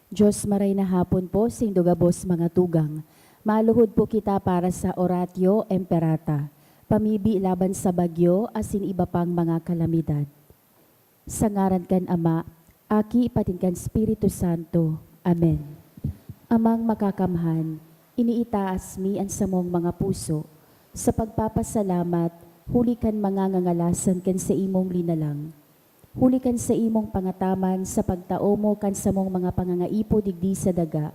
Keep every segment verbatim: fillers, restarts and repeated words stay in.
Diyos, maray na hapon po, saindo gabos mga tugang. Maluhod po kita para sa Oratio Imperata, pamibi laban sa bagyo asin iba pang mga kalamidad. Sa ngaran kan Ama, Aki, patin kan Espiritu Santo. Amen. Amang Makakamhan, iniitaas mi an samong mga puso sa pagpapasalamat huli kan mga ngangalasan kan saimong linalang. Huli kan saimong pangataman sa pagtao mo kan samong mga pangangaipo digdi sa daga,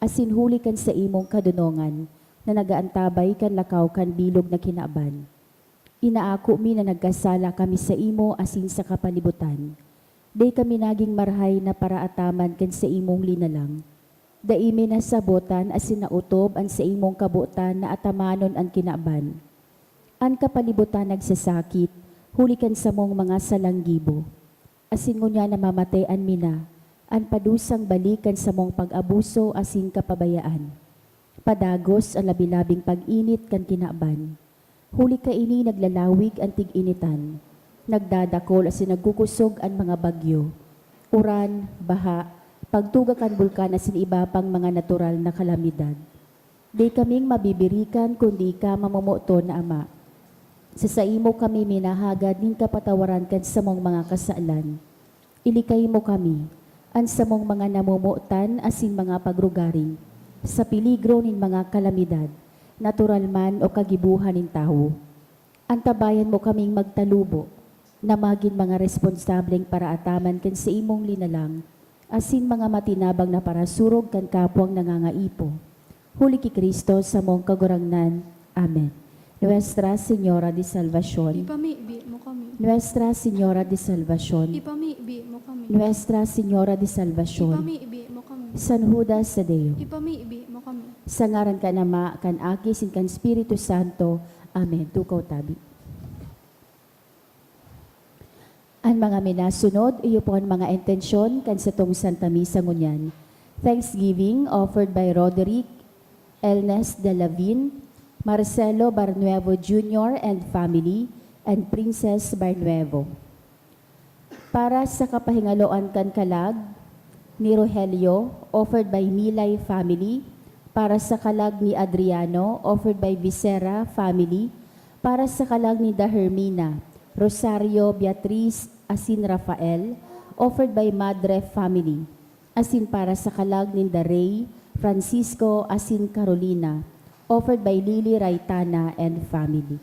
asin huli kan saimong kadonongan na nagaantabay kan lakaw kan bilog na kinaban. Inaako mi na nagkasala kami saimo asin sa kapalibutan. Dai kami nagin marahay na paraataman kan saimong linalang. Dai mi nasabotan asin naotob an saimong kabotan na atamanon an kinaban. An kapalibutan nagsasakit huli kan samong mga salang gibo, asin ngunyan namamatean mi na an padusang balik kan samong pag-abuso asin kapabayaan. Padagos an labi-labing pag-init kan kinaban. Huli kaini naglalawig an tig-initan. Nagdadakol asin nagkukosog an mga bagyo, uran, baha, pagtuga kan bulkan asin iba pang mga natural na kalamidad. Dai kaming mabibirikan kundi ika, mamomoton na Ama. Sa saimo kami minahagad nin kapatawaran kan samong mga kasalan. Ilikay mo kami, an samong mga namomotan asin mga pagrugaring, sa peligro nin mga kalamidad, natural man o kagibohan nin tawo. Antabayan mo kaming magtalubo na magin mga responsableng paraataman kan saimong linalang asin mga matinabang na parasurog kan kapwang nangangaipo. Huli ki Cristo, samong Kagurangnan. Amen. Nuestra Señora de Salvacion. Ipamibi mo kami. Nuestra Señora de Salvacion. Ipamibi mo kami. Nuestra Señora de Salvacion. Ipamibi mo kami. San Judas Tadeo. Ipamibi mo kami. Sa ngaran kan Ama, kan Aki, asin kan Espiritu Santo. Amen. Tukaw tabi. An mga minasunod, iyo po an mga intensyon kan satong Santa Misa ngunyan. Thanksgiving offered by Roderick Elnes de Lavin, Marcelo Barnuevo Junior and family, and Princess Barnuevo. Para sa kapahingaloan kan kalag ni Rogelio, offered by Milay family. Para sa kalag ni Adriano, offered by Visera family. Para sa kalag ni Da Hermina, Rosario, Beatriz, asin Rafael, offered by Madre family. Asin para sa kalag ninda Rey, Francisco, asin Carolina, offered by Lily Raitana and family.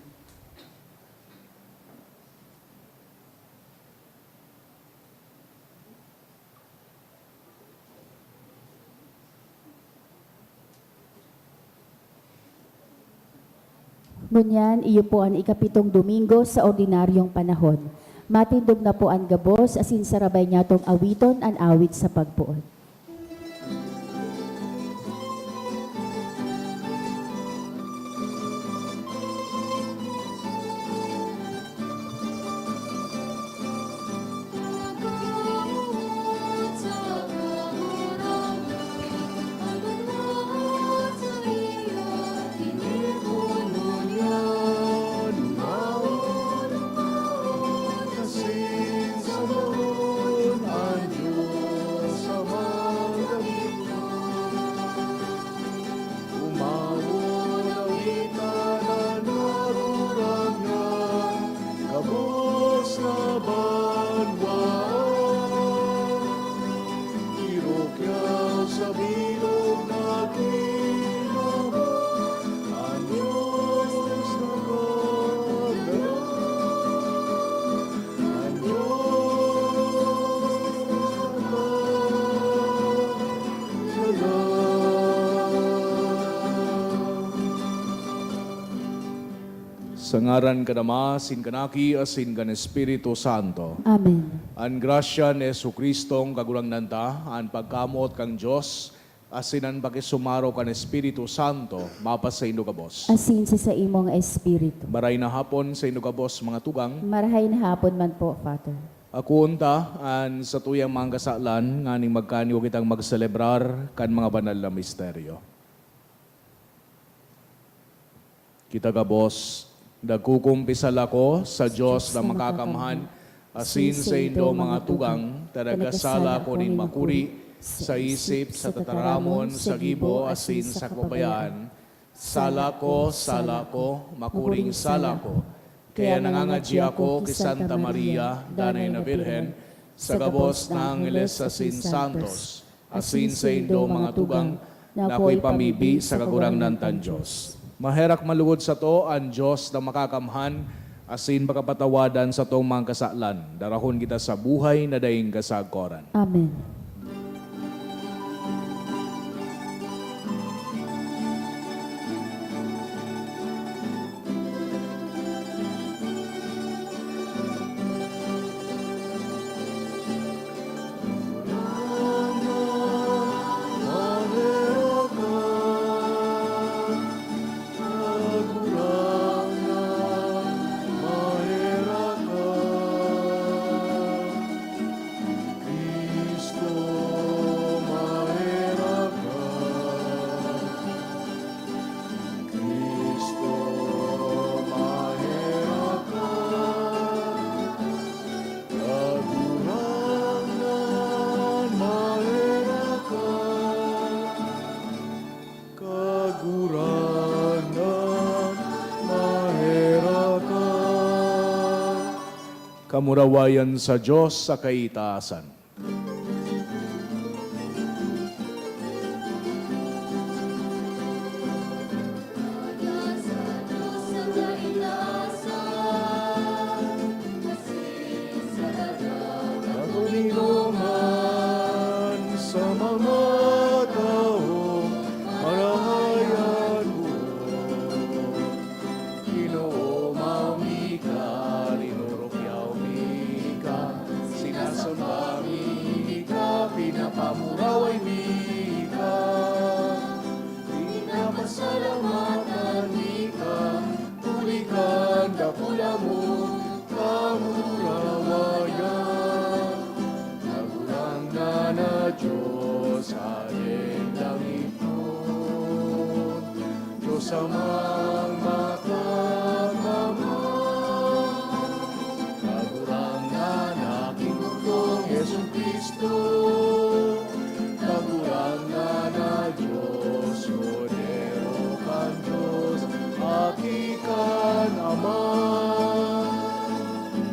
Ngunyan, iyo po an ikapitong Domingo sa ordinaryong panahon. Matindog na po an gabos asin sarabay niyatong awiton an awit sa pagpoon. Sa ngaran kan Ama, asin kan Aki, asin kan Espiritu Santo. Amen. An grasya ni Jesu-Cristong Kagurangnan ta, an pagkamoot kan Dios, asin an pakisumaro kan Espiritu Santo, mapasaindo gabos. Asin sa saimong espiritu. Maray na hapon saindo gabos, mga tugang. Marahay na hapon man po, Father. Akoon ta an satuyang mga kasalan nganing magkanyo kitang magselebrar kan mga banal na misteryo. Kita gabos, nagkukumpisal ako sa Diyos na makakamhan, asin saindo mga tugang, ta nagkasala ako nin makuri, sa isip, sa tataramon, sa gibo, asin sa kapabayaan. Sala ko, sala ko, makuring sala ko. Kaya nangangadyi ako ki Santa Maria, Danay na Birhen, sa gabos na angheles asin santos, asin saindo mga tugang, na ako ipamibi sa Kagurangnan tan Dios. Maherak man lugod sato an Dios na Makakamhan, asin pakapatawadan satong mga kasalan. Darahon kita sa buhay na daing kasagkoran. Amen. Kagurangnan, maherak ka. Cristo, maherak ka. Cristo, maherak ka. Kagurangnan, maherak ka. Kagurangnan, maherak ka. Kamurawayan sa Dios sa kaitaasan. Ako ni Roman sa mga tawo, marahay an buot. Ginoo, maumi ka, rinurukyaw mi ka, sinasamba mi ka, pinapamuraway mi ka. Pinapasalamatan mi ka, huli kan dakula mong kamurawayan. Kagurangnan na Dios, Hadeng langitnon, Dios Amang Makakamhan. Kagurangnan na Aki mo tong Jesu-Cristo, Kagurangnan na Dios, Kordero kan Dios, Aki kan Ama.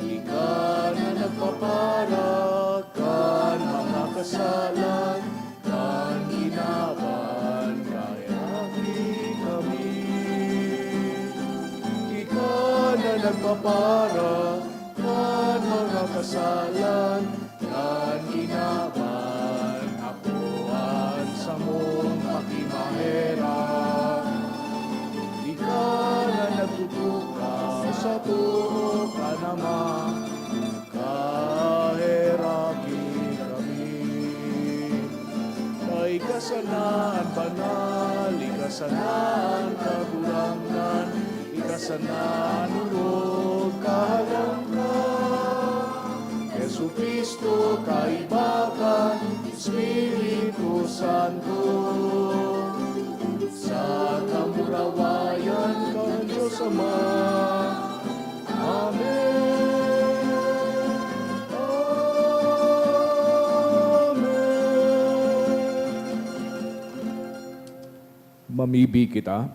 Ika na nagpapara kan mga kasalan kan kinaban, kaheraki kami. Ika na nagpapara kan mga kasalan kan kinaban, apo an samong pakimaherak. Ika na nagtutukaw sa too kan Ama, kaheraki kami. Ika sana an banal, ika sana an kagurangnan, ika sana an orog, kahalang ka. Jesu-Cristo, kaiba kan Espiritu Santo, sa kamurawayan kan Dios Ama. Amen. Amen. Mamibi kita.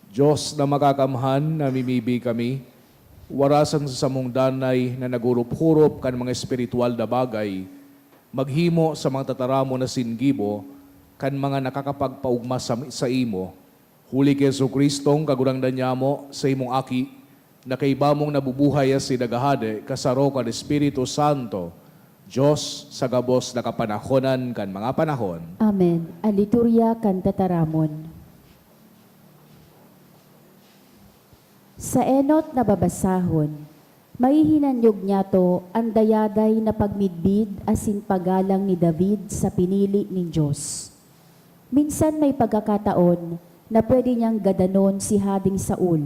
Dios na makakamhan, namimibi kami, warasan sa samong danay na naghurup-hurup kan mga espiritual na bagay, maghimo sa mga tataramon asin gibo kan mga nakakapagpaogma sa, saimo. Huli ki Jesu-Cristong Kagurangnan nyamo, sa imong Aki, na kaiba mong nabubuhay asin naghahade, kasaro kan Espiritu Santo, Dios sa gabos na kapanahonan kan mga panahon. Amen. An liturya kan tataramon. Sa enot na babasahon, mahihinanyog niyato an dayaday na pagmidbid asin paggalang ni David sa pinili nin Dios. Minsan may pagkakataon na pwede niyang gadanon si Hadeng Saul,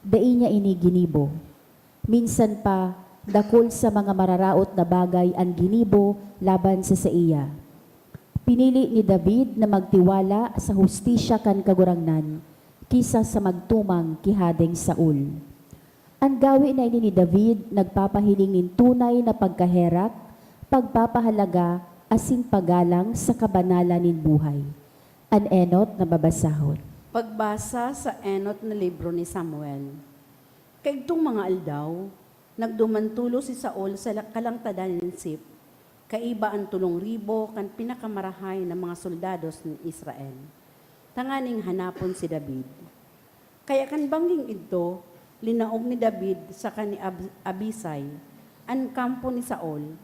dai niya ini ginibo. Minsan pa, dakul sa mga mararaot na bagay an ginibo laban sa saiya. Pinili ni David na magtiwala sa hustisya kan Kagurangnan ki sa sa magtumang ki Hadeng Saul. An gawe na ini ni David nagpapahiling nin tunay na pagkaherak, pagpapahalaga, asin pagalang sa kabanalan nin buhay. An enot na babasahon. Pagbasa sa enot na libro ni Samuel. Kaidtong mga aldaw, nagduman tolos si Saul sa la-, kalangtadan nin Ziph, kaiba an tolong ribo kan pinakamarahay na mga soldados nin Israel, tanganing hanapon si David. Kaya kan bangging idto, linaog ni David saka ni Ab-, Abisai an kampo ni Saul,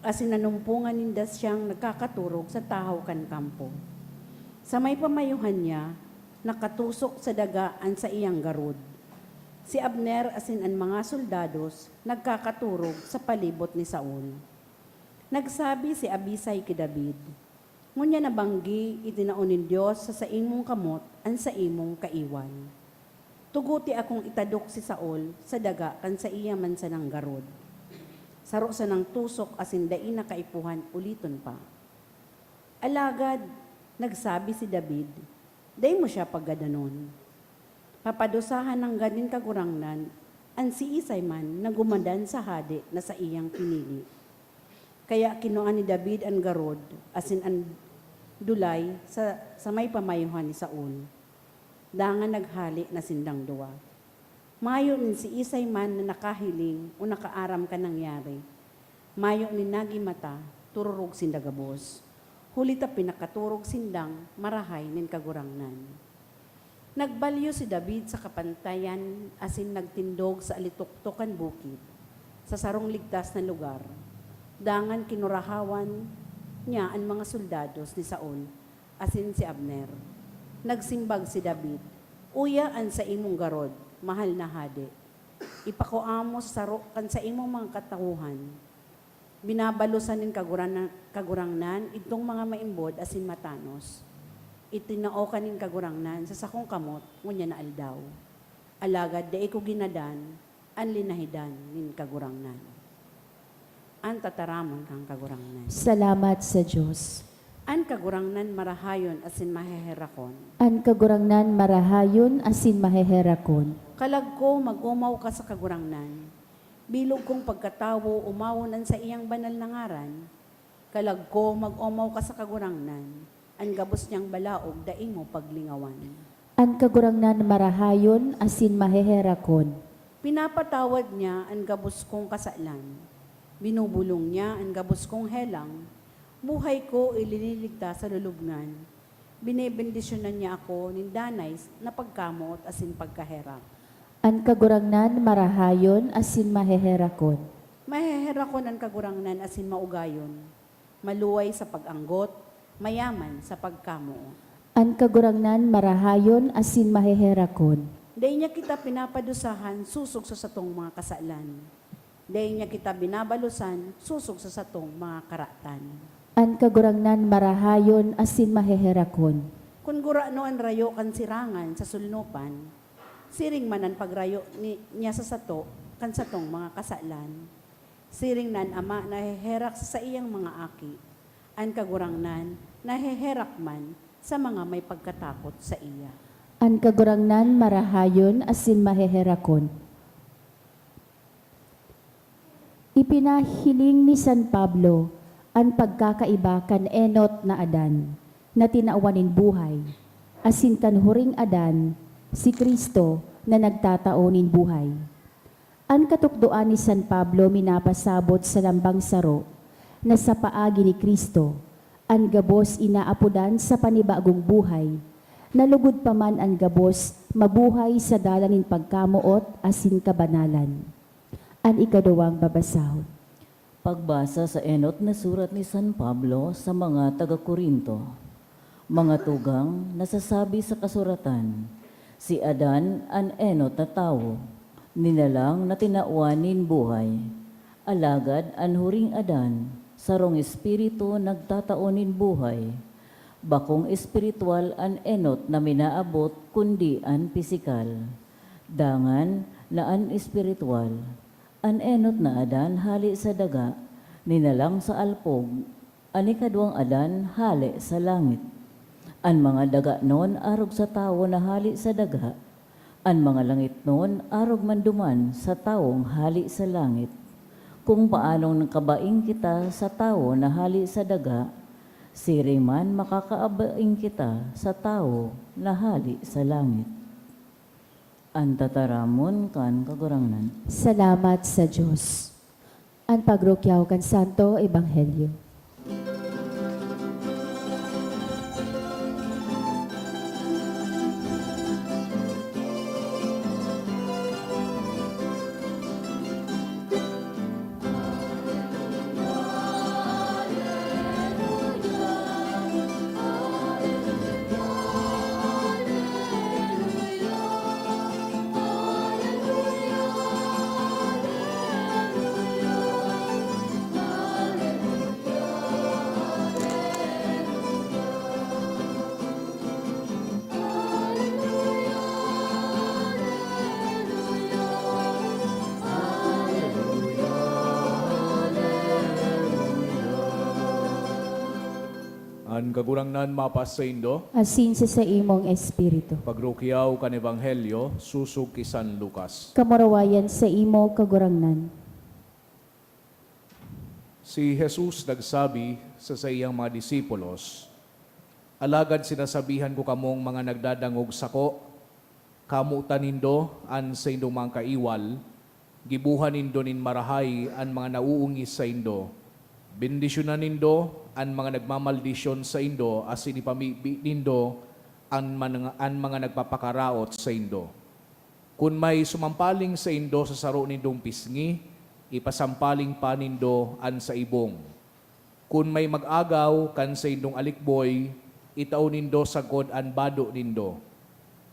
asin nanumpongan ninda siyang nagkakatorog sa tahaw kan kampo. Sa may pamayuhan niya, nakatusok sa daga an saiyang garod. Si Abner asin an mga soldados nagkakatorog sa palibot ni Saul. Nagsabi si Abisai ki David, "Ngunyan na banggi itinao nin Dios sa saimong kamot an saimong kaiwal. Tuguti akong itadok si Saul sa daga kan saiya man sanang garod. Saro sanang tusok asin dai na kaipuhan uliton pa." Alagad nagsabi si David, "Dai mo siya paggadanon. Papadusahan nanggad nin Kagurangnan an siisay man na gumadan sa hade na saiyang pinili." Kaya kinua ni David an garod asin an dulay sa, sa may pamayuhan ni Saul. Dangan naghale na sindang duwa. Mayo nin siisay man na nakahiling o nakaaram kan nangyari. Mayo nin nagimata, tororog sinda gabos, huli ta pinakatorog sindang marahay nin Kagurangnan. Nagbalyo si David sa kapantayan asin nagtindog sa alitoktok kan bukid, sa sarong ligtas na lugar. Dangan kinurahawan niya an mga soldados ni Saul asin si Abner. Nagsimbag si David, "Uya an saimong garod, mahal na hade. Ipakua mo sa saro kan saimong mga katawohan." Binabalosan nin Kagurana-, Kagurangnan idtong mga maimbod asin matanos. Itinao ka nin Kagurangnan sa sakong kamot ngunyan na aldaw. Alagad dai ko ginadan an linahidan nin Kagurangnan. An tataramon kan Kagurangnan. Salamat sa Dios. An Kagurangnan marahayon asin maheherakon. An Kagurangnan marahayon asin maheherakon. Kalag ko, mag-omaw ka sa Kagurangnan. Bilog kong pagkatawo, omawon an saiyang banal na ngaran. Kalag ko, mag-omaw ka sa Kagurangnan. An gabos niyang balaog dai mo paglingawan. An Kagurangnan marahayon asin maheherakon. Pinapatawad niya an gabos kong kasalan. Binubulong niya an gabos kong helang. Buhay ko iliniligtas sa lulubngan. Binebendisyonan niya ako nin danay na pagkamoot asin pagkaherak. An Kagurangnan marahayon asin maheherakon. Maheherakon an Kagurangnan asin maugayon. Maluway sa pag-anggot, mayaman sa pagkamoot. An Kagurangnan marahayon asin maheherakon. Dai niya kita pinapadusahan sosog sa satong mga kasalan. Dai niya kita binabalosan sosog sa satong mga karatan. An Kagurangnan marahayon asin maheherakon. Kun gurano an rayo kan sirangan sa solnopan, siring man an pagrayo ni, niya sa sato kan satong mga kasalan. Siring na an ama naheherak sa saiyang mga aki, an Kagurangnan naheherak man sa mga may pagkatakot saiya. An Kagurangnan marahayon asin maheherakon. Ipinahiling ni San Pablo an pagkakaiba kan enot na Adan na tinawan nin buhay, asin kan huring Adan, si Cristo na nagtatao nin buhay. An katukdoan ni San Pablo minapasabot sa lambang saro na sa paagi ni Cristo, an gabos inaapodan sa panibagong buhay, na lugod pa man an gabos mabuhay sa dalan nin pagkamoot asin kabanalan. An ikaduwang babasahon. Pagbasa sa enot na surat ni San Pablo sa mga taga-Corinto. Mga tugang, nasasabi sa kasuratan, si Adan an enot na tawo, linalang na tinawan nin buhay. Alagad an huring Adan, sarong espiritu nagtatao nin buhay. Bakong espiritual an enot na minaabot, kundi an pisikal. Dangan na an espiritual, an enot na Adan hale sa daga, linalang sa alpog, an ikaduwang Adan hale sa langit. An mga daganon arog sa tawo na hale sa daga, an mga langitnon arog man duman sa tawong hale sa langit. Kung paanong nakabaing kita sa tawo na hale sa daga, siring man makakabaing kita sa tawo na hale sa langit. An tataramon kan Kagurangnan. Salamat sa Dios. An pagrukyaw kan Santo Ebanghelyo. An Kagurangnan mapas saindo. Asin sa saimong espiritu. Pagrukyaw kan Ebanghelyo sosog ki San Lucas. Kamurawayan saimo, Kagurangnan. Si Jesus nagsabi sa saiyang mga disipulos, "Alagad sinasabihan ko kamong mga nagdadangog sako, kamotan nindo an saindong mga kaiwal, gibohan nindo nin marahay an mga nauungis saindo, bendisyonan nindo an mga nagmamaldisyon saindo asin ipamibi nindo an man-, an mga nagpapakaraot saindo. Kun may sumampaling saindo sa saro nindong pisngi, ipasampaling pa nindo an sa ibong. Kun may mag-agaw kan saindong alikboy, itao nindo sagkod an bado nindo.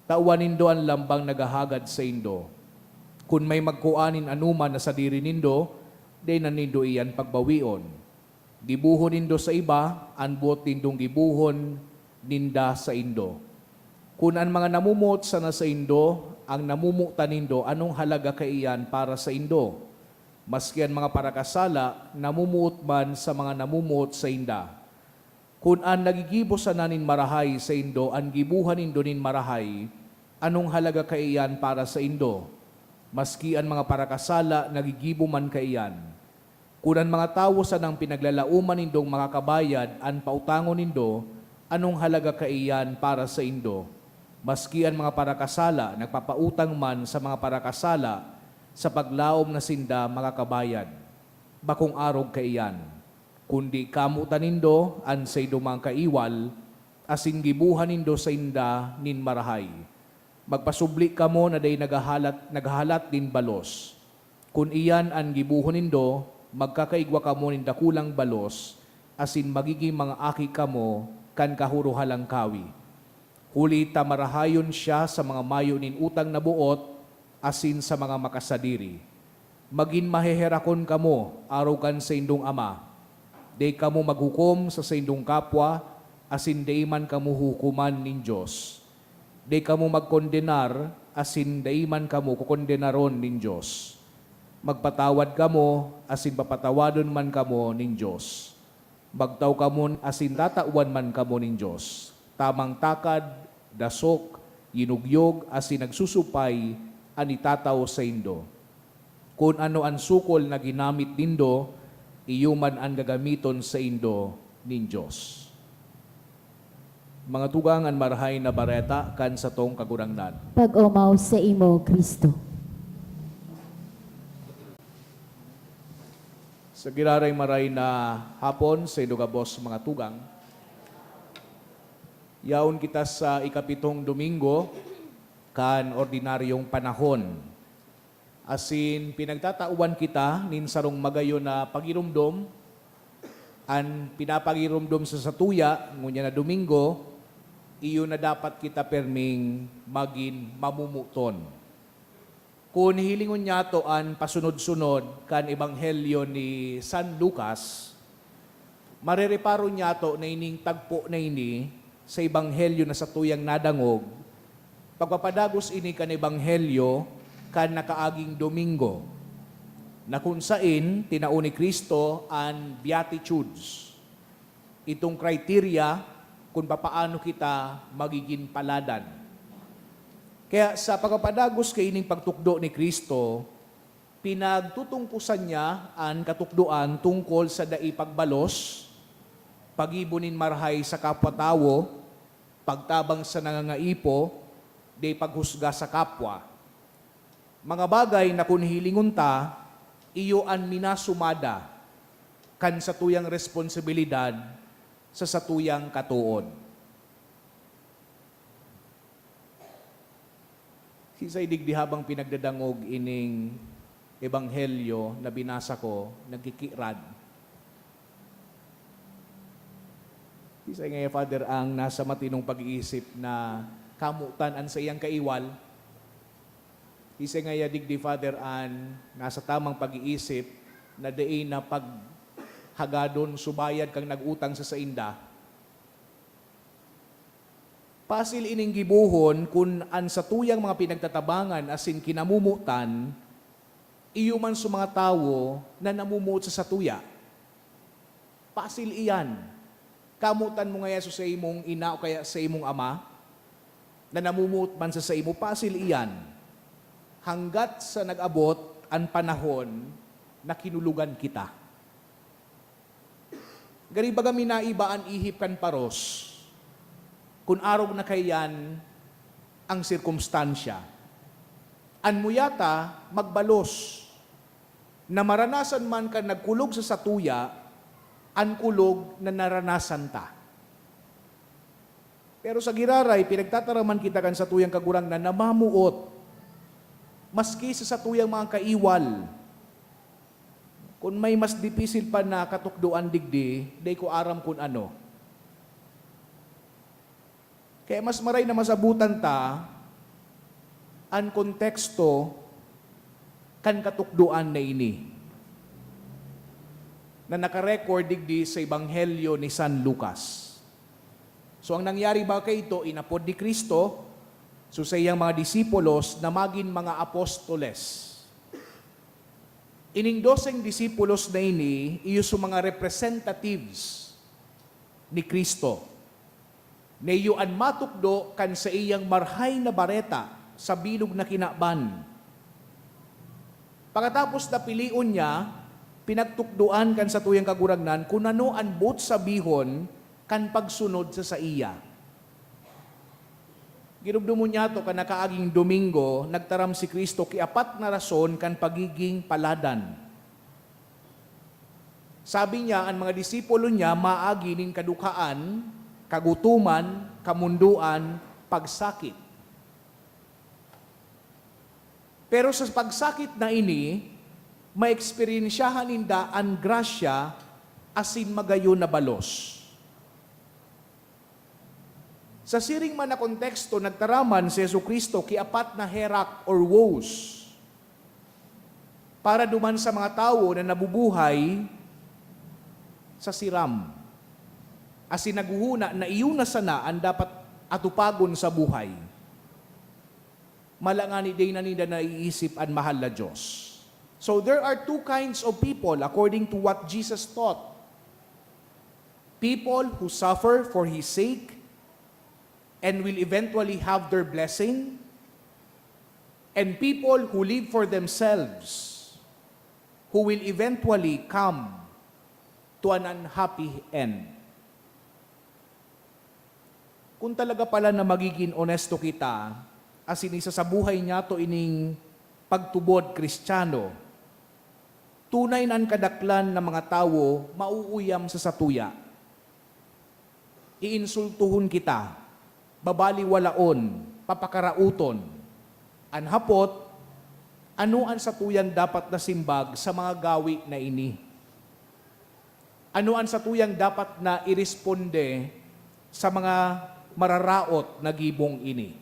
Tawan nindo an lambang naghahagad saindo. Kun may magkua nin anoman na sadiri nindo, dai na nindo iyan pagbawion. Gibohon nindo sa iba an boot nindong gibohon ninda saindo. Kun an mga namomoot sana saindo an namomotan nindo, anong halaga kaiyan para saindo? Maski an mga parakasala namomoot man sa mga namomoot sainda. Kun an naggigibo sana nin marahay saindo an gibohan nindo nin marahay, anong halaga kaiyan para saindo? Maski an mga parakasala naggigibo man kaiyan. Kun an mga tawo sanang pinaglalaoman nindong makakabayad an pautangon nindo, anong halaga kaiyan para saindo? Maski an mga parakasala nagpapautang man sa mga parakasala sa paglaom na sinda makakabayad. Bakong arog kaiyan, kundi kamotan nindo an saindong mga kaiwal, asin gibohan nindo sainda nin marahay. Magpasubli kamo na dai naghahalat, naghahalat nin balos. Kun iyan an gibohon nindo, magkakaigwa kamo nin dakulang balos, asin magigin mga aki kamo kan Kahorohalangkawe. Huli ta marahayon siya sa mga mayo nin utang na boot asin sa mga makasadiri. Magin maheherakon kamo arog kan saindong Ama. Dai kamo maghukom sa saindong kapwa, asin dai man kamo huhukoman nin Dios. Dai kamo magkondenar, asin dai man kamo kokondenaron nin Dios. Magpatawad kamo, asin papatawadon man kamo nin Dios. Magtao kamo asin tatawan man kamo nin Dios. Tamang takad, dasok, yinugyog, asin nagsusupay an itatao saindo. Kun ano an sukol na ginamit nindo, iyo man an gagamiton saindo nin Dios. Mga tugang, an Marahay na Bareta kan satong Kagurangnan. Pag-omaw saimo, Cristo. Sa giraray maray na hapon saindo gabos, mga tugang. Yaon kita sa ikapitong domingo kan ordinaryong panahon. Asin pinagtatawan kita nin sarong magayon na pagiromdom. An pinapagiromdom sa satuya, ngunyan na Domingo, iyo na dapat kita perming magin mamomoton. Kun hilingon nyato an pasunod-sunod kan Ebanghelyo ni San Lucas, marereparo nyato na ining tagpo na ini sa Ebanghelyo na satuyang nadangog, pagpapadagos ini kan Ebanghelyo kan nakaaging Domingo, na kun saen tinao ni Cristo an Beatitudes. Itong criteria kun papaano kita magigin paladan. Kaya sa pagpapadagos kaining pagtukdo ni Cristo, Pinagtutungkosan niya an katukdoan tungkol sa dai pagbalos, paggibo nin marahay sa kapwa-tawo, pagtabang sa nangangaipo, dai paghusga sa kapwa. Mga bagay na kun hilingon ta, iyo an minasumada kan satuyang responsibilidad sa satuyang katood. Siisay digdi habang pinagdadangog ining ebanghelyo na binasa ko, nagkikirad? Siisay ngaya, Father, ang nasa matinong pag-iisip na kamotan an saiyang kaiwal? Siisay ngaya digdi, Father, an nasa tamang pag-iisip na dai na paghagadon, subayad kan nag-utang sa sainda? Pasil ining gibohon kun an satuyang mga pinagtatabangan asin kinamomotan, iyo man sa mga tawo na namomoot sa satuya. Pasil iyan. Kamotan mo ngaya sa saimong ina o kaya sa imong ama na namomoot man sa saimo, pasil iyan. Hanggat sa nag-abot an panahon na kinulogan kita. Gari baga minaiba an ihip kan paros, kun arog na kaiyan ang sirkumstansya. An muyata magbalos, na maranasan man kan nagkulog sa satuya an kulog na naranasan ta. Pero sa giraray, pinagtataraman kita kan satuyang Kagurangnan na mamoot, maski sa satuyang mga kaiwal. Kun may mas dipisil pa na katukdoan digdi, dai ko aram kun ano. Kaya mas maray na masabutan ta an konteksto kan katukdoan na ini na nakarecord digdi sa Ebanghelyo ni San Lucas. So, ang nangyari ba kaito, inapod ni Cristo so saiyang mga disipulos na magin mga apostoles. Ining doseng disipulos na ini, iyo so mga representatives ni Cristo, na iyo an matukdo kan saiyang Marahay na Bareta sa bilog na kinaban. Pakatapos na pilion niya, pinagtukdoan kan satuyang Kagurangnan kun ano an boot sabihon kan pagsunod sa saiya. Giromdomon niyato kan nakaaging Domingo, nagtaram si Cristo ki apat na rason kan pagiging paladan. Sabi niya, an mga disipulo niya maagi nin kadukhaan, kagutoman, kamondoan, pagsakit. Pero sa pagsakit na ini, maeksperyensyahan ninda an grasya asin magayon na balos. Sa siring man na konteksto, nagtaraman si Jesu-Cristo ki apat na herak or woes para duman sa mga tawo na nabubuhay sa siram, asin naghohona na iyo na sana an dapat atupagon sa buhay. Malangani dai na ninda naiisip an mahal na Dios. So there are two kinds of people according to what Jesus taught. People who suffer for His sake and will eventually have their blessing, and people who live for themselves, who will eventually come to an unhappy end. Kung talaga pala na magigin onesto kita, asin isasabuhay niyato ining pagtubod Kristiyano, tunay na an kadaklan na mga tawo mauuyam sa satuya. Iinsultuhon kita, babaliwalaon, papakaraoton. An hapot, ano an satuyang dapat na simbag sa mga gawe na ini? Ano an satuyang dapat na iresponde sa mga mararaot na gibong ini?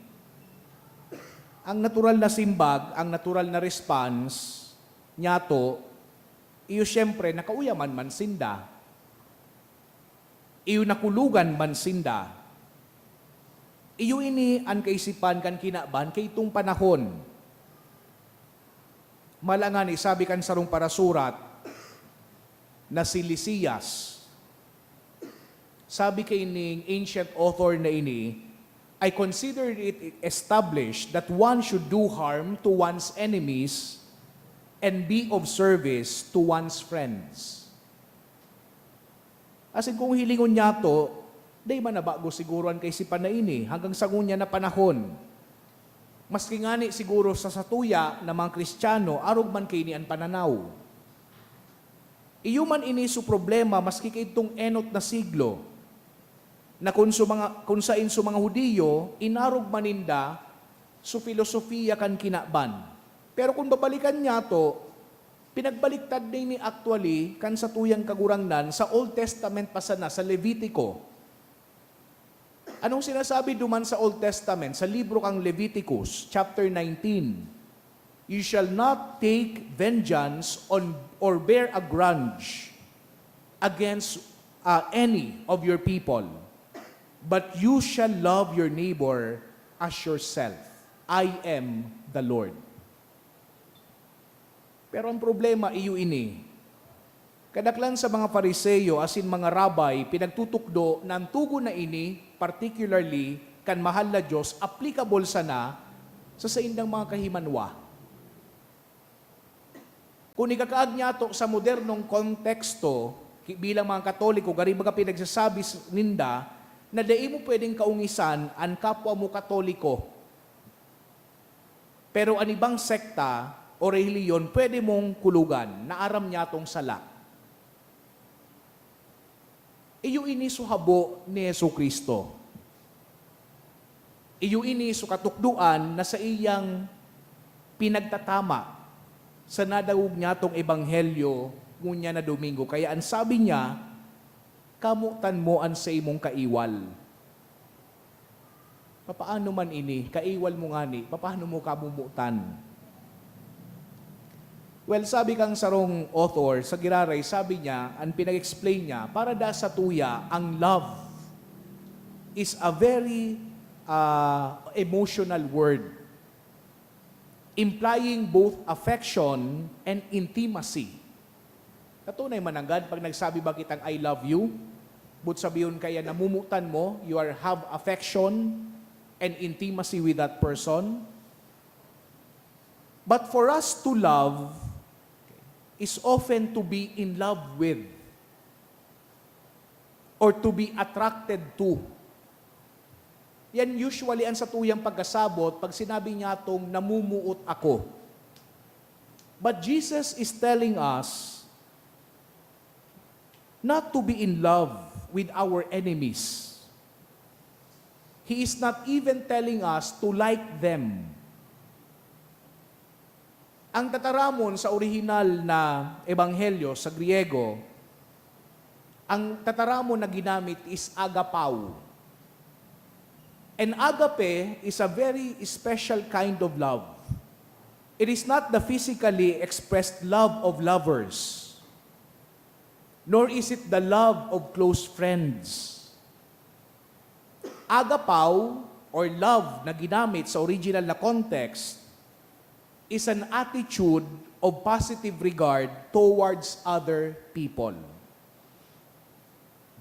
Ang natural na simbag, ang natural na response niyato, iyo siyempre, nakauyaman man sinda. Iyo nakulogan man sinda. Iyo ini an kaisipan kan kinaban kaitong panahon. Malangani, sabi kan sarong parasurat na si Lisias, sabi kaining ancient author na ini, "I consider it established that one should do harm to one's enemies and be of service to one's friends. Asin kung hilingon niyato, dai man na bago siguro an kaisipan na ini hanggang sa ngunyan na panahon. Maski ngani siguro sa satuya na mga Kristiyano, arog man kaini an pananaw. Iyo man ini su problema maski kaidtong enot na siglo, na kun su mga, kun sain su mga Judio, inarog man ninda su filosofiya kan kinaban. Pero kun babalikan niyato, pinagbaliktad na ini actually kan satuyang Kagurangnan sa Old Testament pa sana, sa Levitico. Anong sinasabi duman sa Old Testament, sa libro kan Leviticus, chapter nineteen? "You shall not take vengeance on or bear a grudge against, uh, any of your people, but you shall love your neighbor as yourself. I am the Lord." Pero ang problema, iyo ini. Kadaklan sa mga Fariseo asin mga rabay pinagtutukdo na an togon na ini, particularly kan mahal na Dios, applicable sana sa saindang mga kahimanwa. Kun ikakaag niyato sa modernong konteksto, ki-, bilang mga Katoliko, gari baga pinagsasabi s-, ninda na dai mo pwedeng kaongisan an kapwa mo Katoliko. Pero an ibang sekta o relihiyon pwede mong kulugan na aram niyatong sala. Iyo ini su habo ni Jesu-Cristo. Iyo ini su katukdoan na saiyang pinagtatama sa nadangog niyatong ebanghelyo ngunyan na Domingo. Kaya an sabi niya, "Kamotan mo an saimong kaiwal." Papaano man ini? Kaiwal mo ngani, papaano mo kamomotan? Well, sabi kang sarong author, sa giraray, sabi niya, an pinag-explain niya, para da satuya, ang love is a very, ah, emotional word, implying both affection and intimacy. Katunay man nanggad, pag nagsabi ba kitang, "I love you," but sabihon kaya namomotan mo, you are, have affection and intimacy with that person. But for us to love is often to be in love with or to be attracted to. Yan usually ang satuyang pagkasabot pag sinabi niyatong, "Namumuot ako." But Jesus is telling us not to be in love with our enemies. He is not even telling us to like them. Ang tataramon sa orihinal na ebanghelyo sa Griego, ang tataramon na ginamit is agapao. And agape is a very special kind of love. It is not the physically expressed love of lovers, nor is it the love of close friends. Agapao, or love na ginamit sa original na context, is an attitude of positive regard towards other people,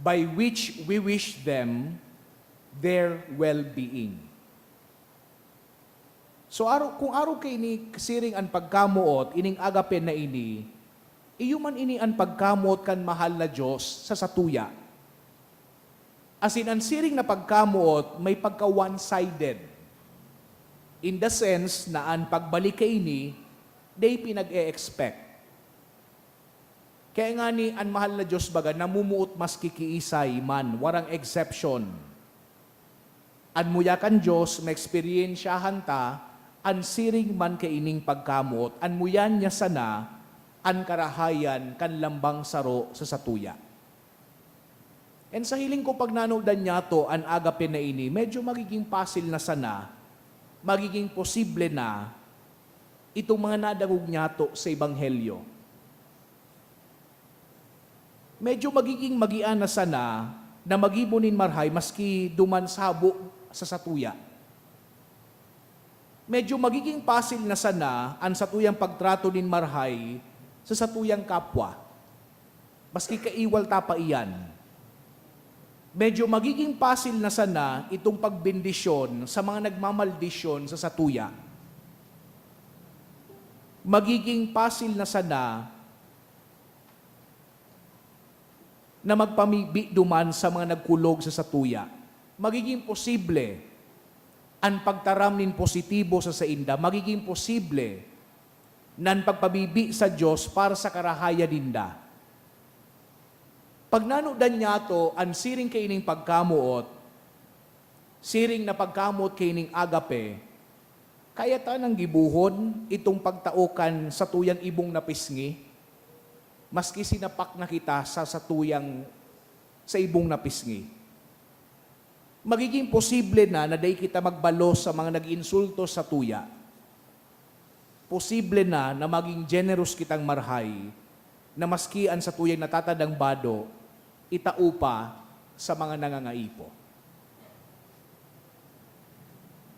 by which we wish them their well-being. So, aro-, kung arog kaini siring an pagkamoot, ining agape na ini, iyo man ini an pagkamoot kan mahal na Dios sa satuya. Asin an siring na pagkamoot may pagka one-sided, in the sense na an pagbalik kaini dai pinag-e-expect. Kaya ngani, an mahal na Dios baga namumuot maski kiisay man, warang exception. An muya kan Dios, maeksperyensyahan ta an siring man kaining pagkamoot. An muya niya sana an karahayan kan lambang saro sa satuya. And sa hiling ko, pag nanodan niyato an agape na ini, medyo magiging pasil na sana, magiging posible na itong mga nadangog niyato sa Ebanghelyo. Medyo magiging magian na sana na magibo nin marahay maski duman sabo sa satuya. Medyo magiging pasil na sana an satuyang pagtrato nin marahay sa satuyang kapwa, maski kaiwal ta pa iyan. Medyo magiging pasil na sana itong pagbendisyon sa mga nagmamaldisyon sa satuya. Magiging pasil na sana na magpamibi duman sa mga nagkulog sa satuya. Magiging posible an pagtaram nin positibo sa sainda. Magiging posible na an pagpabibi sa Dios para sa karahayan ninda. Pagnanudan niyato an siring kaining pagkamoot, siring na pagkamoot kaining agape, kaya ta nang gibohon itong pagtao kan satuyang ibong na pisngi, maski sinapak na kita sa satuyang, sa ibong na pisngi. Magiging posible na na dai kita magbalos sa mga nag-insulto satuya. Posible na na maging generous kitang marahay, na maski an satuyang natatandang bado, itao pa sa mga nangangaipo.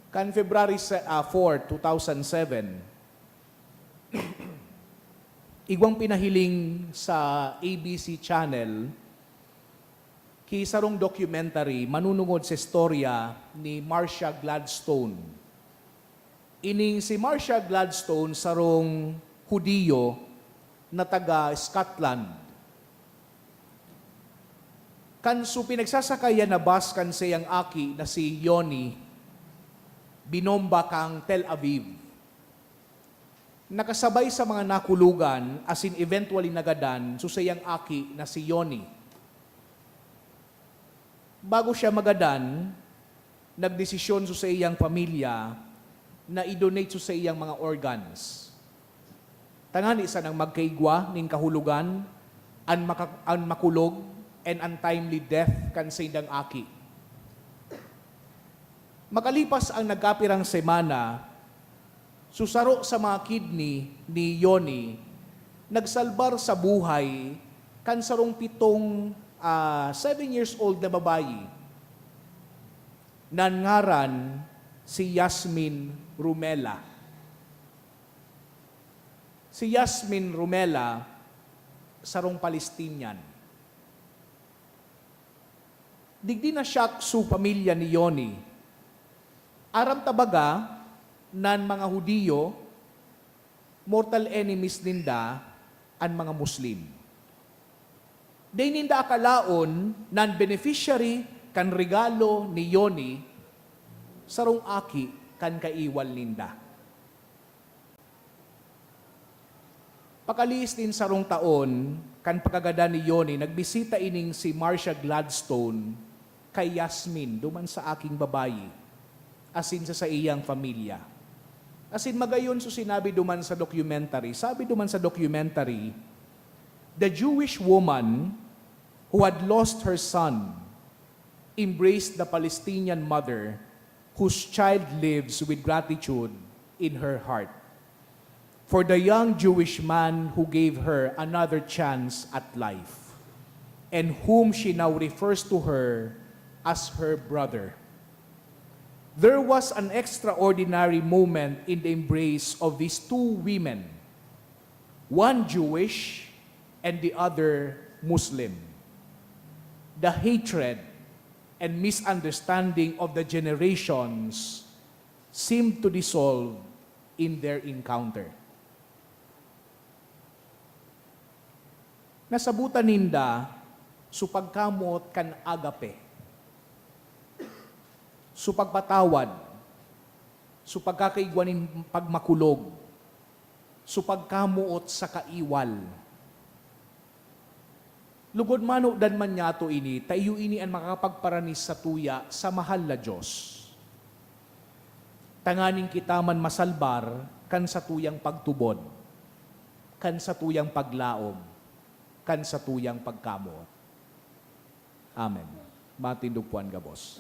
Kan February se-, ah, four, two thousand seven, igwang pinahiling sa A B C Channel ki sarong documentary manunungod sa istorya ni Marcia Gladstone. Ining si Marcia Gladstone, sarong Hudiyo na taga Scotland. Kan su-, pinagsasakayan na bus kan saiyang aki na si Yoni, binomba kan Tel Aviv. Nakasabay sa mga nakulogan asin eventually nagadan su saiyang aki na si Yoni. Bago siya magadan, nagdesisyon su saiyang pamilya na i-donate su saiyang mga organs. Tangani sanang magkaigwa nin kahulogan an maka-, an makulog and untimely death kan saindang aki. Makalipas ang nagkapirang semana, su saro sa mga kidney ni Yoni nagsalbar sa buhay kan sarong pitong, ah, seven years old na babayi na an ngaran si Yasmin Rumela. Si Yasmin Rumela, sarong Palestinian. Digdi na-shock su pamilya ni Yoni. Aram ta baga na an mga Hudiyo, mortal enemies ninda an mga Muslim. Dai ninda akalaon na an beneficiary kan regalo ni Yoni, sarong aki kan kaiwal ninda. Pakalihis nin sarong taon kan pagkagadan ni Yoni, nagbisita ining si Marcia Gladstone kay Yasmin duman sa aking babayi asin sa saiyang pamilya. Asin magayon su sinabi duman sa documentary. Sabi duman sa documentary, "The Jewish woman who had lost her son embraced the Palestinian mother whose child lives with gratitude in her heart for the young Jewish man who gave her another chance at life, and whom she now refers to her as her brother." There was an extraordinary moment in the embrace of these two women, one Jewish and the other Muslim. The hatred and misunderstanding of the generations seemed to dissolve in their encounter. Nasabotan ninda su pagkamoot kan agape, su pagpatawad, su pagkakaigwa nin pagmakulog, su pagkamoot sa kaiwal. Lugod manudan man niyato ini, ta iyo ini an makakapagparanis satuya sa mahal na Dios. Tanganing kita man masalbar kan satuyang pagtubod, kan satuyang paglaom, kan satuyang pagkamoot. Amen. Matindog po an gabos.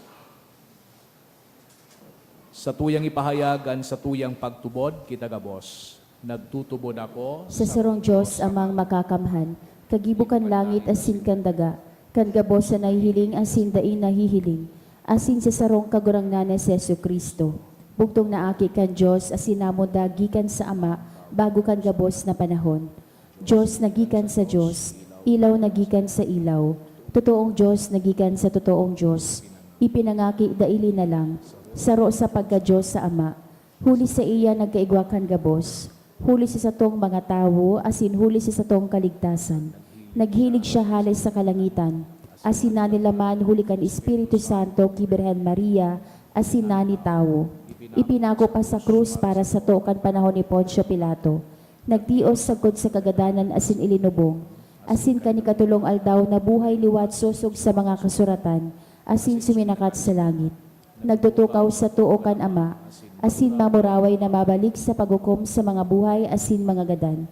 Satuyang ipahayag an satuyang pagtubod, kita gabos. Nagtutubod ako sa sarong Dios, Amang Makakamhan, kagibo kan langit asin kan daga, kan gabos na nahihiling asin dai nahihiling, asin sa sarong Kagurangnan na si Jesu-Cristo, bugtong na Aki kan Dios asin namuda gikan sa Ama bago kan gabos na panahon. Dios na gikan sa Dios, ilaw na gikan sa ilaw, totoong Dios na gikan sa totoong Dios, ipinangaki dai linalang, saro sa pagka-Dios sa Ama, huli saiya nagkaigwa kan gabos. Huli sa satong mga tawo, asin huli sa satong kaligtasan. Naghilig siya hale sa kalangitan, asin nanilaman huli kan Espiritu Santo ki Birhen Maria, asin nani tawo. Ipinako pa sa krus para sato kan panahon ni Poncio Pilato. Nagtios sagkod sa kagadanan asin ilinubong, asin kan ikatolong aldaw nabuhay liwat sosog sa mga kasuratan, asin suminakat sa langit. Nagtutukaw sa too kan Ama, asin mamuraway na mabalik sa paghukom sa mga buhay asin mga gadan.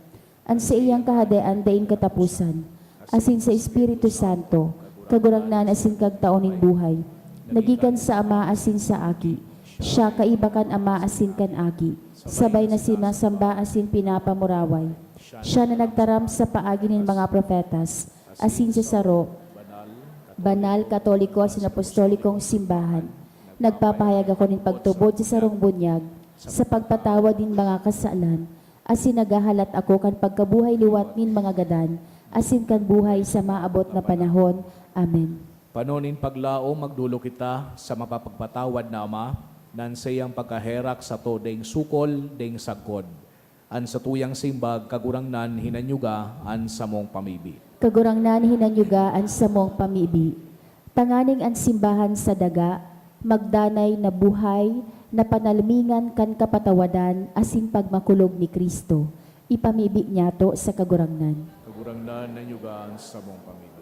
An saiyang Kahadean daing kataposan, asin sa Espiritu Santo, Kagurangnan asin Kagtao nin buhay, nagikan sa Ama asin sa Aki. Siya kaiba kan Ama asin kan Aki, sabay na sinasamba asin pinapamuraway. Siya na nagtaram sa paagi nin mga propetas, asin sa saro, banal, katoliko asin apostolikong simbahan. Nagpapahayag ako nin pagtubod sa sarong bunyag, sa pagpatawad nin mga kasalan, asin naghahalat ako kan pagkabuhay liwat nin mga gadan, asin kan buhay sa maabot na panahon. Amen. Pano nin paglaom, magdolok kita sa mapapagpatawad na Ama, na an saiyang pagkaherak sato daing sukol, daing sagkod. An satuyang simbag, Kagurangnan, hinanyuga an samong pamibi. Kagurangnan, hinanyuga an samong pamibi. Tanganing an simbahan sa daga magdanay na buhay na panalmingan kan kapatawadan asin pagmakulog ni Cristo. Ipamibi niyato sa Kagurangnan. Kagurangnan, hinanyuga an samong pamibi.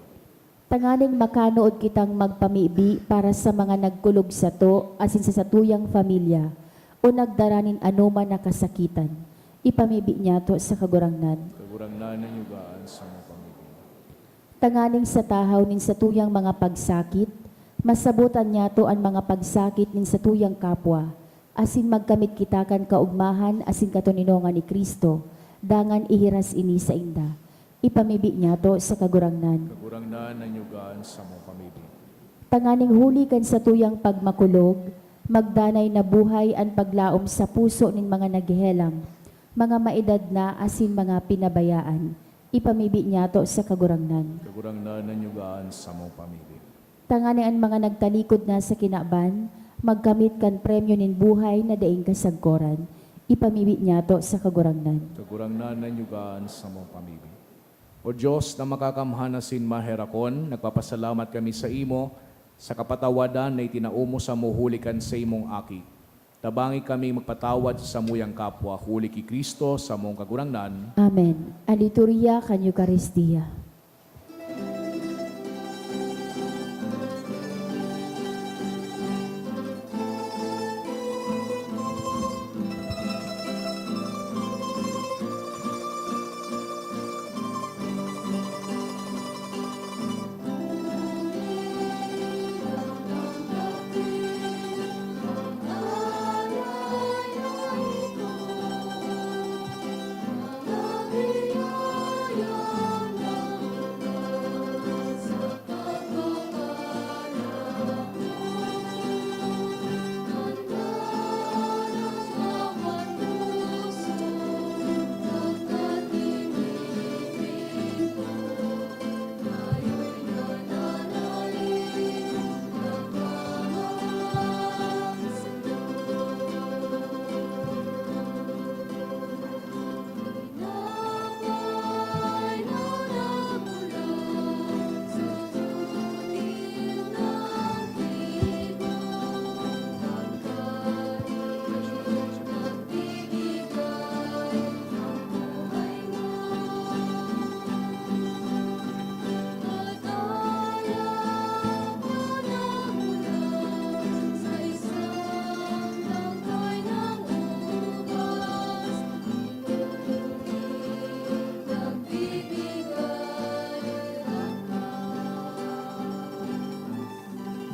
Tanganing makanood kitang magpamibi para sa mga nagkulog sato asin sa satuyang pamilya o nagdara nin anoman na kasakitan. Ipamibi niyato sa Kagurangnan. Kagurangnan, hinanyuga an samong pamibi. Tanganing sa tahaw nin satuyang mga pagsakit, masabotan niyato an mga pagsakit nin satuyang kapwa, asin magkamit kita kan kaogmahan asin katoninongan ni Cristo, dangan ihiras ini sainda. Ipamibi niyato sa Kagurangnan. Kagurangnan, hinanyuga an samong pamibi. Tanganing huli kan satuyang pagmakulog, magdanay na buhay an paglaom sa puso nin mga naghehelang, mga maedad na asin mga pinabayaan. Ipamibi niyato sa Kagurangnan. Kagurangnan, hinanyuga an samong pamibi. Tanganing an mga nagtalikod na sa kinaban magkamit kan premyo nin buhay na daing kasagkoran. Ipamibi niyato sa Kagurangnan. Kagurangnan, hinanyuga an samong pamibi. O Dios na makakamhan asin maherakon, nagpapasalamat kami saimo sa kapatawadan na itinao mo samo huli kan saimong Aki. Tabangi kami magpatawad sa samuyang kapwa, huli ki Cristo, samong Kagurangnan. Amen. An liturhiya kan Eukaristia.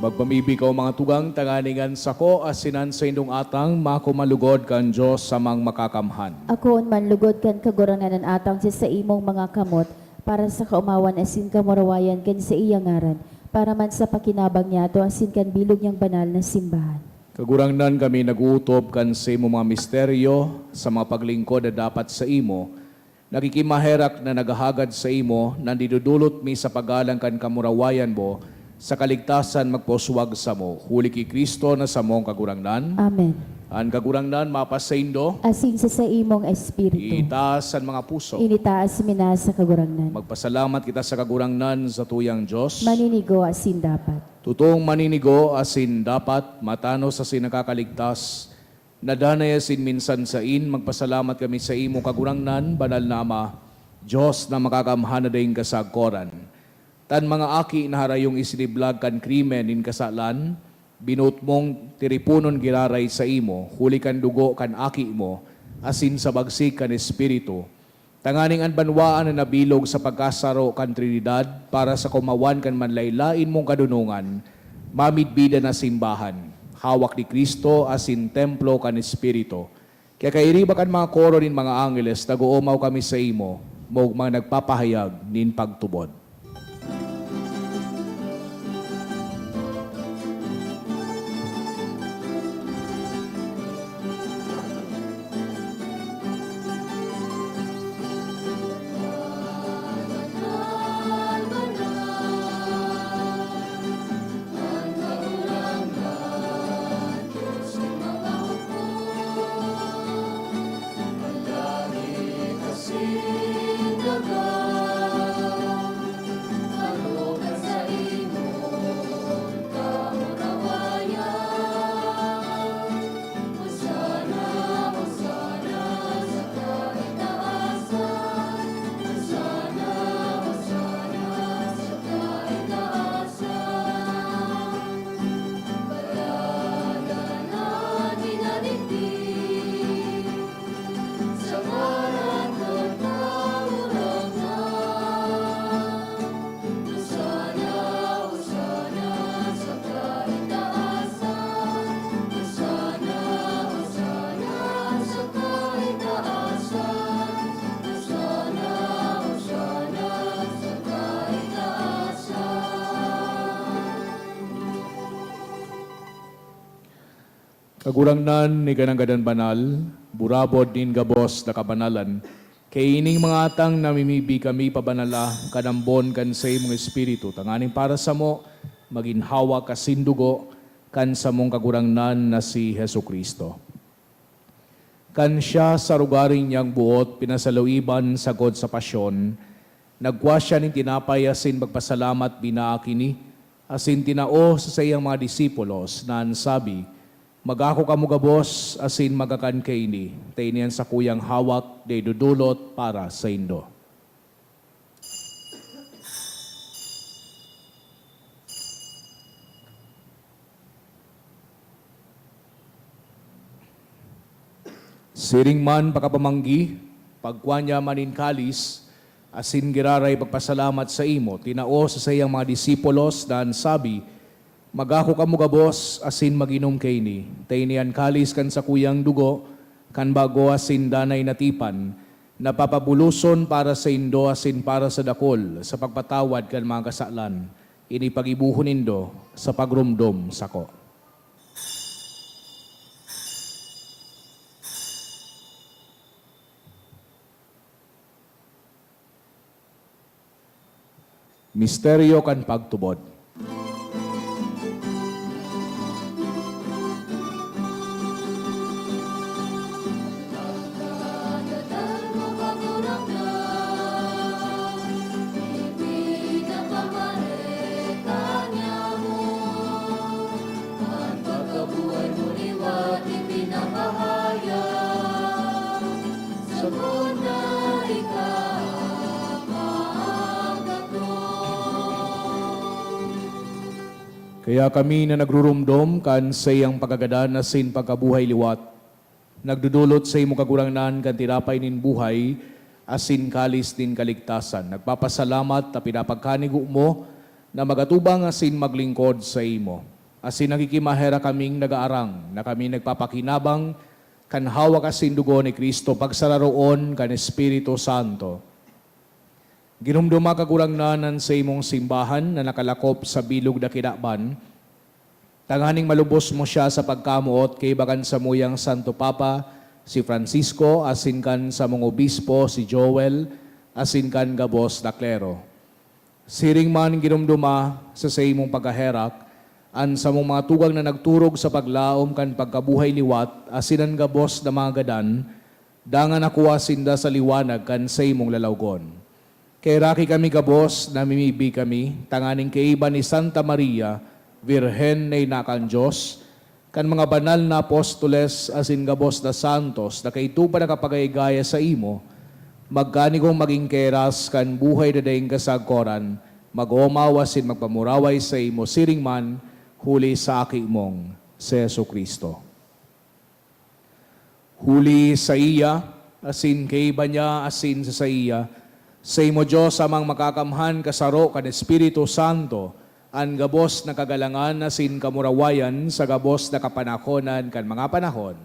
Magpamibi kamo, mga tugang, tanganing an sako asin an saindong atang makuman lugod kan Dios Amang Makakamhan. Akoon man lugod kan Kagurangnan an atang sa saimong mga kamot, para sa kaomawan asin kamurawayan kan saiyang ngaran, para man sa pakinabang niyato asin kan bilog niyang banal na simbahan. Kagurangnan, kami nag-ootob kan saimong mga misteryo sa mga paglingkod na dapat saimo, nakikimaherak na naghahagad saimo na nidodolot mi sa paggalang kan kamurawayan mo, sa kaligtasan magpauswag samo, huli ki Cristo na samong Kagurangnan. Amen. An Kagurangnan mapasaindo. Asin sa saimong espiritu. Itaas an mga puso. Initaas mi na sa Kagurangnan. Magpasalamat kita sa Kagurangnan, sa tuyang Dios. Maninigo asin dapat. Totoong maninigo asin dapat, matanos asin nakakaligtas, na danay asin minsan sain, magpasalamat kami saimo, Kagurangnan, Banal na Ama, Dios na makakamhan na daing kasagkoran. Tan mga aki na harayong isiniblag kan krimen nin kasalan, binoot mong tiriponon giraray saimo, huli kan dugo kan Aki mo, asin sa bagsik kan Espiritu, tanganing an banwaan na nabilog sa pagkasaro kan Trinidad para sa kumawan kan manlaen-laen mong kadonongan, mamidbidan na simbahan, hawak ni Cristo asin templo kan Espiritu. Kaya kairiba kan mga koro nin mga angeles, nag-oomaw kami saimo, maogmang nagpapahayag nin pagtubod. Kagurangnan, ika an gadan banal, burabod nin gabos na kabanalan. Kaining mga atang namimibi kami pabanala kan ambon kan saimong Espiritu, tanganing para samo magin hawak asin dugo kan samong Kagurangnan na si Jesu-Cristo. Kan siya sa arogaring niyang boot pinasaluiban sagkod sa pasyon, nagkua siya nin tinapay asin pagpasalamat, binaak ini, asin tinao sa saiyang mga disipulos, na an sabi, "Magako kamo gabos asin magkakan kaini, ta ini an sakuyang hawak na idodolot para saindo." Siring man pakapamanggi, pagkua niya man nin kalis, asin giraray pagpasalamat saimo, tinao sa saiyang mga disipulos, na an sabi, "Magako kamo gabos asin mag-inom kaini, ta ini an kalis kan sakuyang dugo kan bago asin danay na tipan, na papabuloson para saindo asin para sa dakul sa pagpatawad kan mga kasalan. Ini paggibohon nindo sa pagromdom sako." Misteryo kan pagtubod. Sagkod na ika maaagakon. Kaya kami na nagruromdom kan saiyang pagkagadan asin pagkabuhay liwat, nagdodolot saimo, Kagurangnan, kan tinapay nin buhay asin kalis nin kaligtasan. Nagpapasalamat ta pinapagkanigo mo na magatubang asin maglingkod saimo. Asin nagkikimaherak kaming nagaarang na kami nagpapakinabang kan hawak asin dugo ni Cristo, pagsararoon kan Espiritu Santo. Ginomdoma, Kagurangnan, an saimong simbahan na nakalakop sa bilog na kinaban, tanganing malubos mo siya sa pagkamoot kaiba kan samuyang Santo Papa, si Francisco, asin kan samong obispo, si Joel, asin kan gabos na klero. Siring man ginumduma sa saimong pagkaherak an samong mga tugang na nagturog sa paglaom kan pagkabuhay liwat asin an gabos na mga gadan, dangan nakua sinda sa liwanag kan saimong lalawgon. Kaheraki kami gabos, namimibi kami tanganing kaiba ni Santa Maria, Birhen na Ina kan Dios, kan mga banal na apostoles asin gabos na santos na kaidto pa nakapagayagaya saimo, magkanigong magin keras kan buhay na daing kasagkoran, mag-omaw asin magpamuraway saimo siring man huli sa Aki mong si Jesu-Cristo. Huli saiya, asin kaiba niya, asin sa saiya, saimo Dios Amang Makakamhan, kasaro kan Espiritu Santo, an gabos na kagalangan asin kamurawayan sa gabos na kapanahonan kan mga panahon.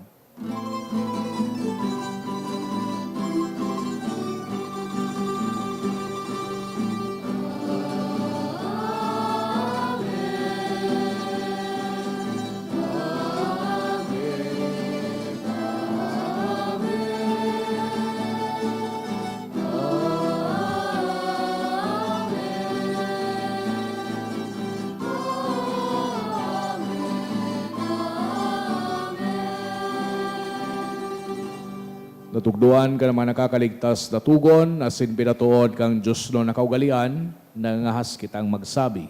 Natukdoan kan mga nakakaligtas na togon asin pinatood kan diosnon na kaugalean, nangangahas kitang magsabi.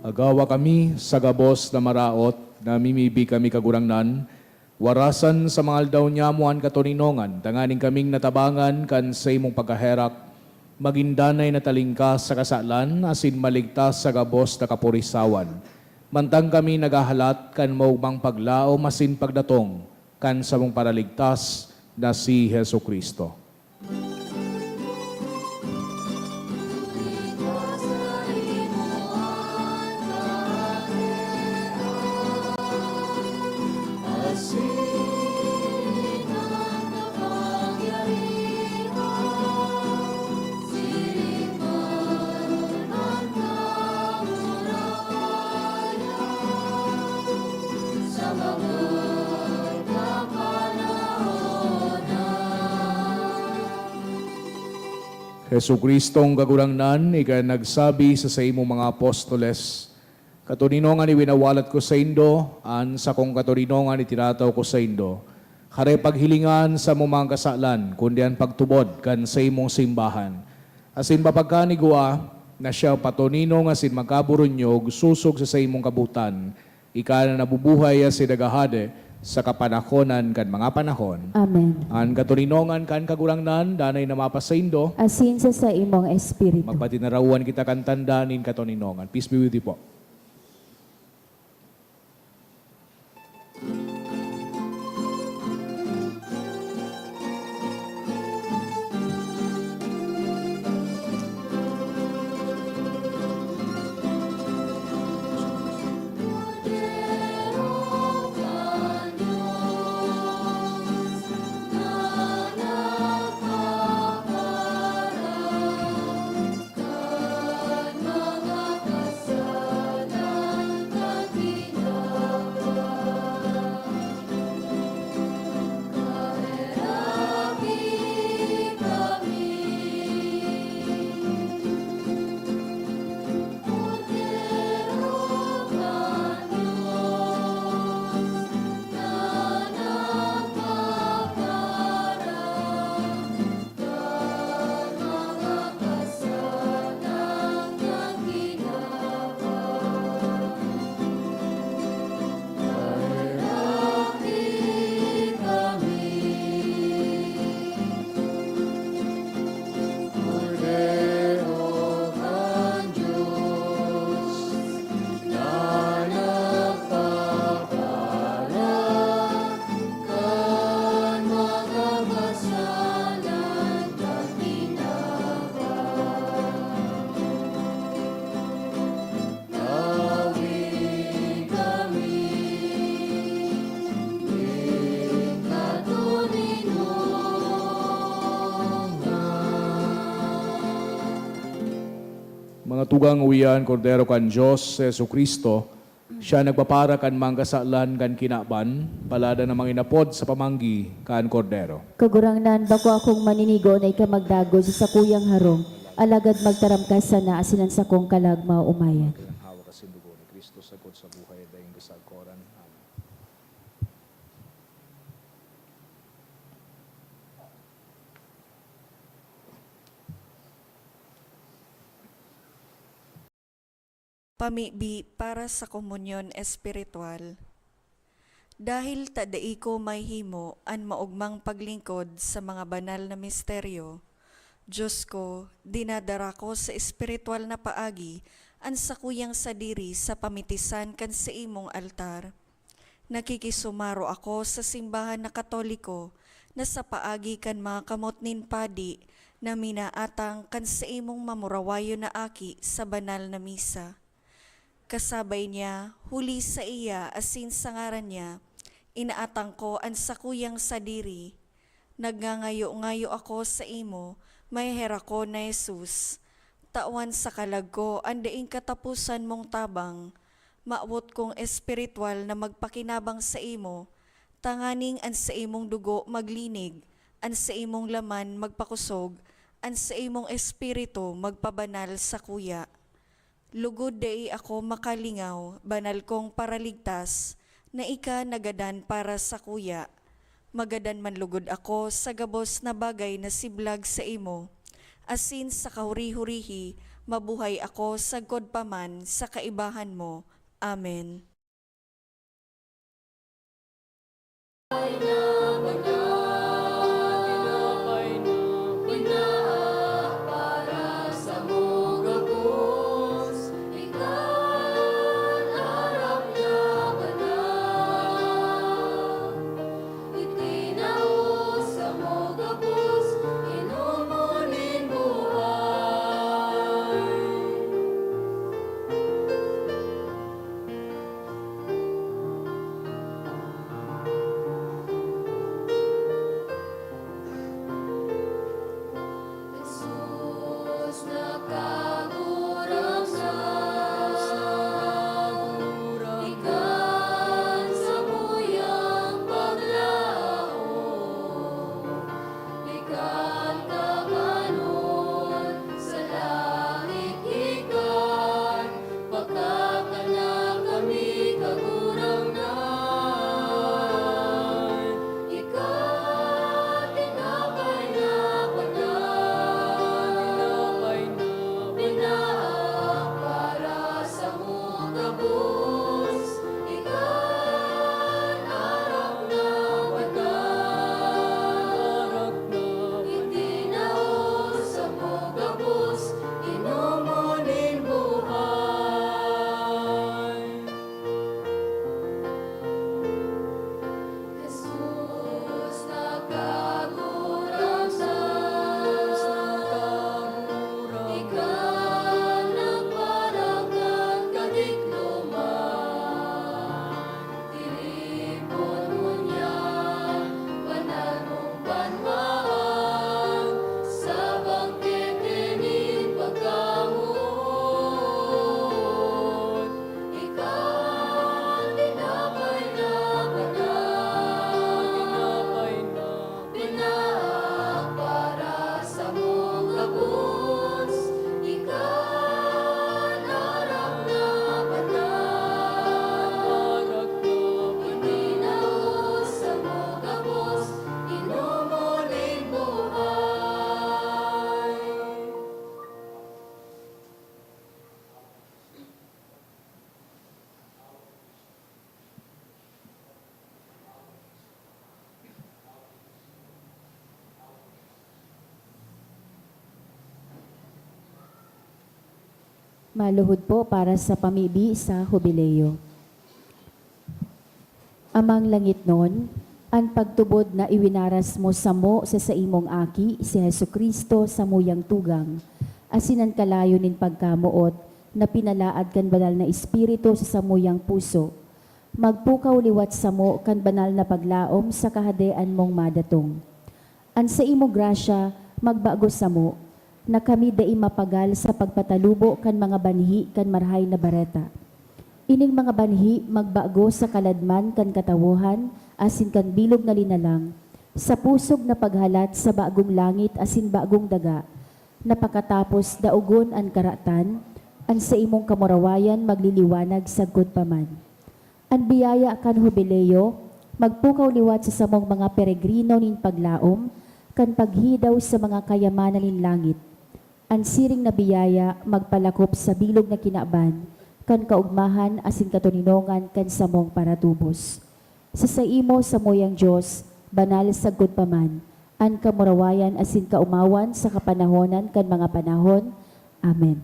Agawa kami sa gabos na maraot, namimibi kami, Kagurangnan, warasan sa mga aldaw nyamo an katoninongan, tanganing kaming natabangan kan saimong pagkaherak, magin danay na talingkas sa kasalan asin maligtas sa gabos na kapurisawan, mantang kami naghahalat kan maogmang paglaom asin pagdatong kan samong Paraligtas na si Jesu-Cristo. Jesu-Cristong Kagurangnan, ika nagsabi sa saimong mga apostoles, "Katoninongan iwinawalat ko saindo, an sakong katoninongan itinatao ko saindo. Hare paghilinga an samong mga kasalan, kundi an pagtubod kan saimong simbahan." Asin mapagkanigwa na siya patoninong asin makaburunyog sosog sa saimong kabotan, ika na nabubuhay asin naghahade sa kapanahonan kan mga panahon. Amen. An katoninongan kan Kagurangnan danay na mapasaindo. Asin sa saimong espiritu. Magpatinarawan kita kan tanda nin katoninongan. Peace be with you po. Tugang, uya an Kordero kan Dios, si Jesu-Cristo, siya nagpapara kan mga kasalan kan kinaban, palada na manginapod sa pamanggi kan Kordero. Kagurangnan, bako akong maninigo na ika magdagos sa sakuyang harong, alagad magtaram ka sana asin an sakong kalag maomayan. Hawak asin dugo ni Cristo, sagkod sa buhay at daing kasagkoran. Amen. Pamibi para sa komunyon espiritual. Dahil ta dai ko mahimo an maogmang paglingkod sa mga banal na misteryo, Dios ko, dinadara ko sa espiritual na paagi an sakuyang sadiri sa pamitisan kan saimong altar. Nakikisumaro ako sa simbahan na Katoliko na sa paagi kan mga kamot nin padi na minaatang kan saimong mamurawayon na aki sa banal na misa. Kasabay niya, huli saiya asin sa ngaran niya, inaatang ko an sakuyang sadiri. Nagngangayo-ngayo ako saimo, maheherak ko na Jesus. Tawan sa kalag ko an daing kataposan mong tabang. Mawot kong espiritual na magpakinabang saimo, tanganing an saimong dugo maglinig, an saimong laman magpakosog, an saimong espiritu magpabanal sakuya. Lugod dai ako makalingaw, banal kong Paraligtas, na ika nagadan para sakuya. Magadan man lugod ako sa gabos na bagay na siblag saimo, asin sa kahuri-hurihi mabuhay ako sagkod pa man sa kaibahan mo. Amen. Ikan kakanon sa langit, ikan pakakanan kami, Kagurangnan. Ikan tinapay na banal, tinapay na banal para sa mga gabos. Ikan arak na banal, arak na itinaos sa mga gabos, inomon nin buhay. Jesus na Kagurangnan, ika nagparakan kadikloman. Tiripon ngunyan banal mong banwaan sa bangkete nin pagkamoot. Ika an tinapay na banal, tinapay na banal para sa mga gabos. Ika an arak na banal, arak na banal, itinaos sa mga gabos, inomon nin buhay. Maluhod po para sa pamibi sa Hubileo. Amang langitnon, an pagtubod na iwinaras mo samo sa saimong Aki, si Jesu-Cristo, samuyang tugang, asin an kalayo nin pagkamoot na pinalaad kan Banal na Espiritu sa samuyang puso, magpukaw liwat samo kan banal na paglaom sa Kahadean mong madatong. An saimong grasya magbago samo, na kami dai mapagal sa pagpatalubo kan mga banhi kan Marahay na Bareta. Ining mga banhi magbago sa kaladman kan katawohan asin kan bilog na linalang, sa pusog na paghalat sa bagong langit asin bagong daga, na pakatapos daogon an karatan, an saimong kamurawayan magliliwanag sagkod pa man. An biyaya kan Hubileo magpukaw liwat sa samong mga peregrino nin paglaom kan paghidaw sa mga kayamanan nin langit. An siring na biyaya magpalakop sa bilog na kinaban kan kaogmahan asin katoninongan kan samong paratubos. Sa saimo, samuyang Dios, banal sagkod pa man, an kamurawayan asin kaomawan sa kapanahonan kan mga panahon. Amen.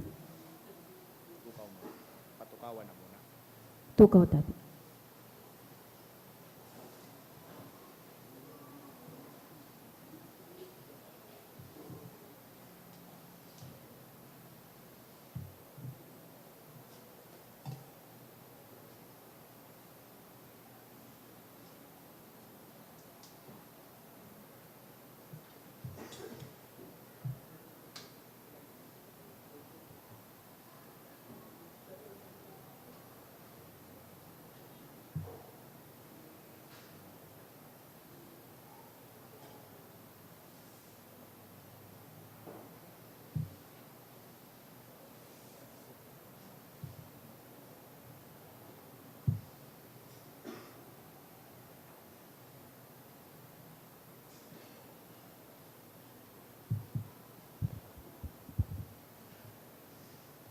Tukaw tabi.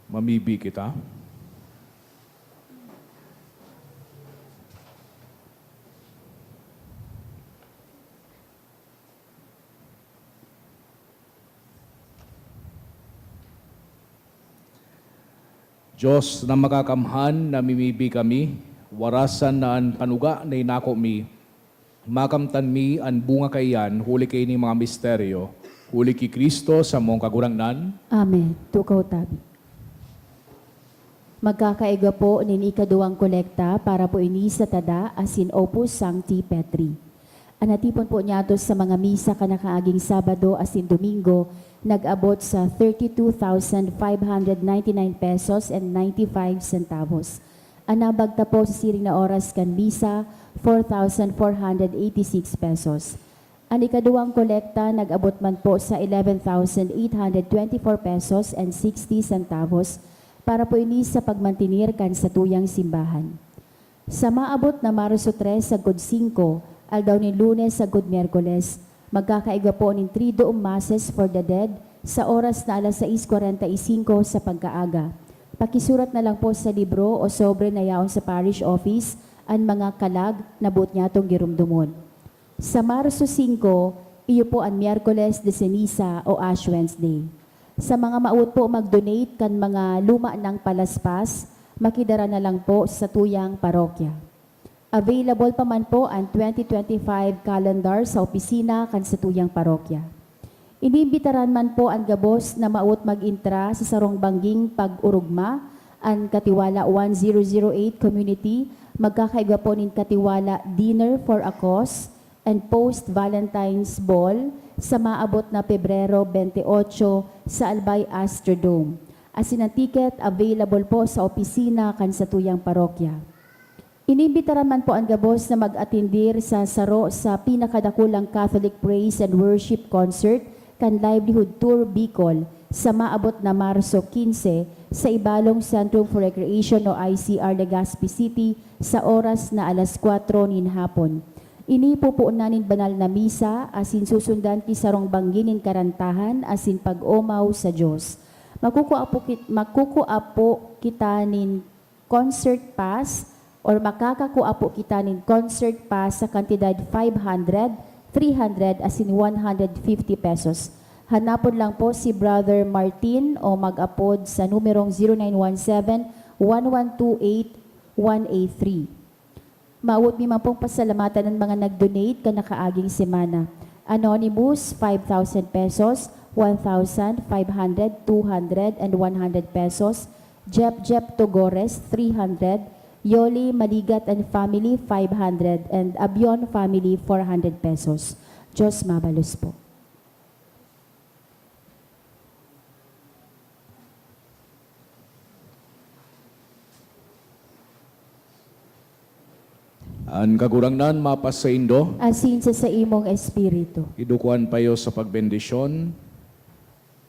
Mamibi kita. Dios na makakamhan, namimibi kami, warasan na an panuga na inako mi, makamtan mi an bunga kaiyan huli kaining mga misteryo, huli ki Cristo samong Kagurangnan. Amen. Tukaw tabi. Magkakaigwa po nin ikaduwang kolekta para po ini sa Tada asin Opus Sancti Petri. An natipon po niyato sa mga misa kan nakaaging Sabado asin Domingo nag-abot sa thirty-two thousand five hundred ninety-nine pesos and ninety-five centavos. An nabagta po sa siring na oras kan misa, four thousand four hundred eighty-six pesos. An ikaduwang kolekta nag-abot man po sa eleven thousand eight hundred twenty-four pesos and sixty centavos para po ini sa pagmantener kan satuyang simbahan. Sa maabot na Marso tres sagkod singko, aldaw nin Lunes sagkod Miyerkules, magkakaigwa po nin Triduum Masses for the Dead sa oras na alas sais kwarenta y singko sa pagkaaga. Pakisurat na lang po sa libro o sobre na yaon sa parish office an mga kalag na boot nyatong giromdomon. Sa Marso singko, iyo po an Miyerkules de Ceniza o Ash Wednesday. Sa mga mawot po mag-donate kan mga luma nang palaspas, makidara na lang po sa satuyang parokya. Available pa man po an twenty twenty-five calendar sa opisina kan satuyang parokya. Iniimbitaran man po an gabos na mawot mag-entra sa sarong bangging pag-orogma, an Katiwala one zero zero eight Community, magkakaigwa po nin Katiwala Dinner for a Cause and Post Valentine's Ball sa maabot na Pebrero twenty-eight sa Albay Astrodome. Asin an ticket available po sa opisina kan satuyang parokya. Inimbitaran man po an gabos na mag-atendir sa saro sa pinakadakulang Catholic Praise and Worship Concert kan Livelihood Tour Bicol sa maabot na Marso quince sa Ibalong Centrum for Recreation o I C R Legazpi City sa oras na alas kwatro nin hapon. Ini pupunan nin banal na misa asin susundan ki sarong banggi nin karantahan asin pag-omaw sa Dios. Makukua po kit-, makukua po kita nin concert pass or makakakua po kita nin concert pass sa kantidad five hundred, three hundred asin one hundred fifty pesos. Hanapon lang po si Brother Martin o mag-apod sa numerong zero nine one seven, one one two eight, one eight three. Mawot mi man pong pasalamatan an mga nag-donate kan nakaaging semana. Anonymous, five thousand pesos, one thousand, five hundred, two hundred, and one hundred pesos. Jep Jep Togores, three hundred. Yoli Maligat and family, five hundred. And Abion family, four hundred pesos. Diyos mabalos po. An Kagurangnan mapasaindo. Asin sa saimong espiritu. Idukuan payo sa pagbendisyon.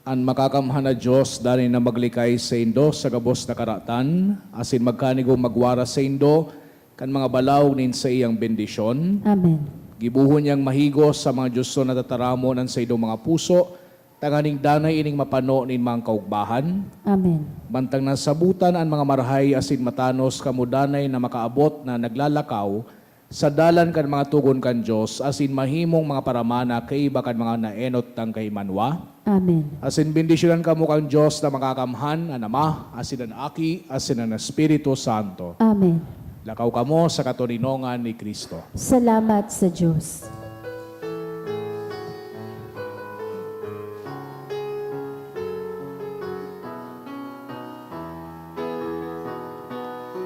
An makakamhan na Dios danay na maglikay saindo sa gabos na karatan, asin magkanigong magwara saindo kan mga balaog nin saiyang bendisyon. Amen. Gibohon niyang mahigos sa mga dioson na tataramon an saindong mga puso, tanganing danay ining mapano nin mga kaugbahan. Amen. Mantang nasabotan an mga marahay asin matanos kamo danay na makaabot na naglalakaw sa dalan kan mga togon kan Dios asin mahimong mga paramana kaiba kan mga naenot tang kahimanwa. Amen. Asin bendisyonan kamo kan Dios na makakamhan, an Ama, asin an Aki, asin an Espiritu Santo. Amen. Lakaw kamo sa katoninongan ni Cristo. Salamat sa Diyos.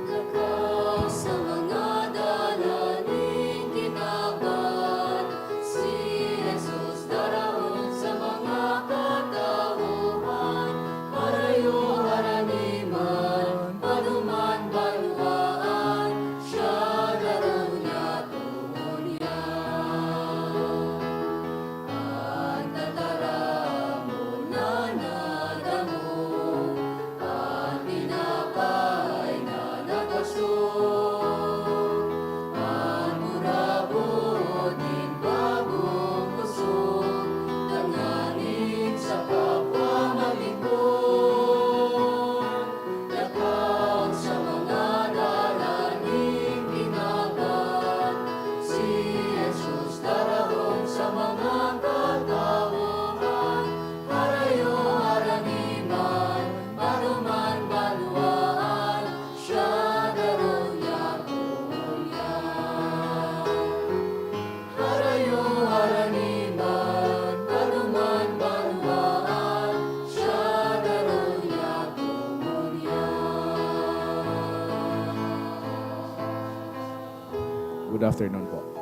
Lakaw sa mga dalan nin kinaban, si Jesus darahon sa mga katauhan, harayo harani man, paduman banwaan, siya darahon niya. An tataramon na nadangog, an tinapay na nagkasog, an burabod nin bagong kusog, tanganing sa kapwa maglingkod. Lakaw sa mga dalan nin kinaban, si Jesus darahon sa mga katauhan, harayo harani man, paduman banwaan, siya darahon niya ngunyan. Harayo harani man, paduman banwaan, siya darahon niya ngunyan. Good afternoon po.